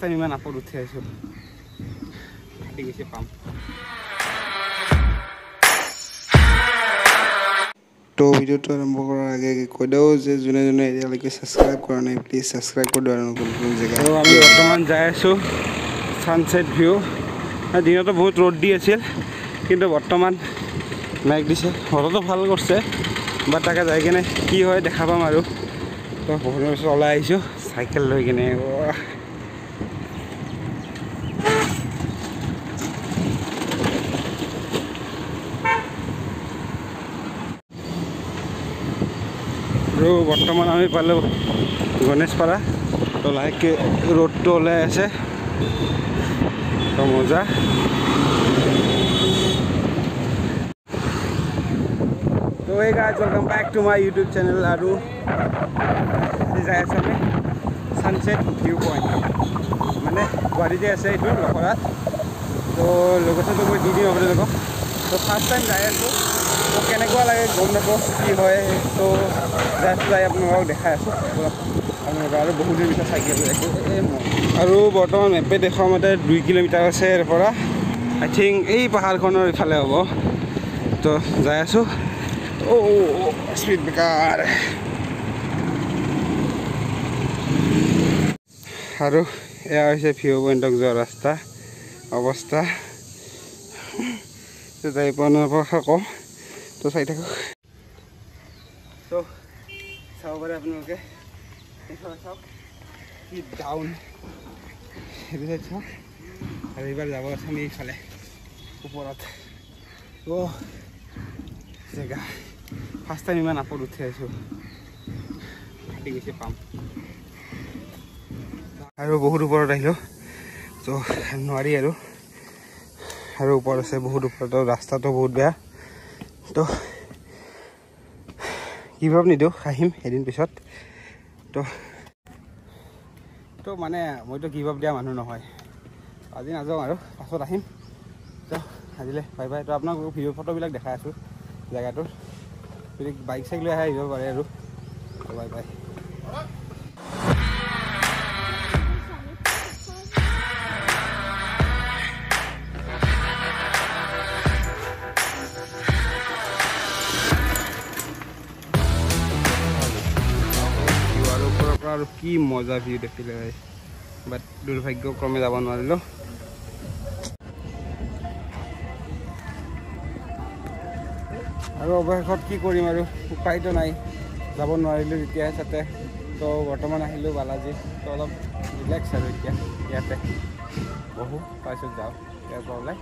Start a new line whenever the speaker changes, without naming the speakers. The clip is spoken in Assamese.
টাইম ইমান আপত উঠি আহিছোঁ, ফাটি গৈছে পাম।
তো ভিডিঅ'টো আৰম্ভ কৰাৰ আগে আগে কৈ দিওঁ যে যোনে যোনে এতিয়ালৈকে ছাবস্ক্ৰাইব কৰা নাই, প্লিজ ছাবস্ক্ৰাইব কৰি দিওঁ। আৰু নতুন নতুন জেগা
তো আমি বৰ্তমান যাই আছোঁ ছানছেট ভিউ। দিনতো বহুত ৰ'দ দি আছিল, কিন্তু বৰ্তমান মেঘ দিছে, বতৰটো ভাল কৰিছে, বাট তাকে যাই কিনে কি হয় দেখা পাম আৰু। তো বহুত দিনৰ পিছত ওলাই আহিছোঁ চাইকেল লৈ কিনে। আৰু বৰ্তমান আমি পালোঁ গণেশপাৰা। তো লাহেকৈ ৰ'দটো ওলাই আছে, তো মজা। তো hey guys, welcome back to my YouTube channel. আৰু আজি যাই আছোঁ আমি ছানছেট ভিউ পইণ্ট, মানে গুৱাহাটীতে আছে এইটো লখৰাত। তো লোকেশ্যনটো মই দি দিম আপোনালোকক। তো ফাৰ্ষ্ট টাইম যাই আছোঁ, তো কেনেকুৱা লাগে গম নাপাওঁ কি হয়। তো জাষ্ট যাই আপোনালোকক দেখাই আছোঁ আপোনালোকে। আৰু বহুত দিন পিছত চাইকেল যাইছোঁ। আৰু বৰ্তমান মেপে দেখুওৱা মতে 2 কিলোমিটাৰ আছে ইয়াৰ পৰা। আই থিংক এই পাহাৰখনৰ ইফালে হ'ব। তো যাই আছোঁ। অ' স্পীড ব্ৰেকাৰ। আৰু এয়া হৈছে ভিউ পইণ্টক যোৱা ৰাস্তা অৱস্থা। যাই পোৱা নোপোৱা কওঁ, তো চাই থাকক। তো চাব পাৰে আপোনালোকে, এইফালে চাওক কি ডাউন, সেইটো চাইড চাওক। আৰু এইবাৰ যাব আছে আমি এইফালে ওপৰত। অ' জেগা ফাৰ্ষ্ট টাইম ইমান আপত উঠি আহিছোঁ, ফাটি গৈছে পাম। আৰু বহুত ওপৰত আহিলোঁ, তো নোৱাৰি আৰু। আৰু ওপৰত আছে বহুত ওপৰত, ৰাস্তাটো বহুত বেয়া। তো গিভ আপ নিদিওঁ, আহিম এদিন পিছত। তো তো মানে মইতো গিভ আপ দিয়া মানুহ নহয়, আজি নাযাওঁ আৰু পাছত আহিম। তো আজিলৈ বাই বাই। তো আপোনাক ভিডিঅ' ফটোবিলাক দেখাই আছোঁ জেগাটোৰ, যদি বাইক চাইক লৈ আহে আহিব পাৰে আৰু। Bye bye. আৰু ওপৰৰ পৰা আৰু কি মজা ভিউ দেখিলে ভাই, বাট দুৰ্ভাগ্যক্ৰমে যাব নোৱাৰিলোঁ। আৰু অৱশেষত কি কৰিম আৰু, উপায়তো নাই, যাব নোৱাৰিলোঁ তেতিয়াই তাতে। তো বৰ্তমান আহিলোঁ বালাজী, তো অলপ ৰিলেক্স আৰু এতিয়া ইয়াতে বহোঁ, তাৰপিছত যাওঁ ইয়াৰ পৰা ওলাই।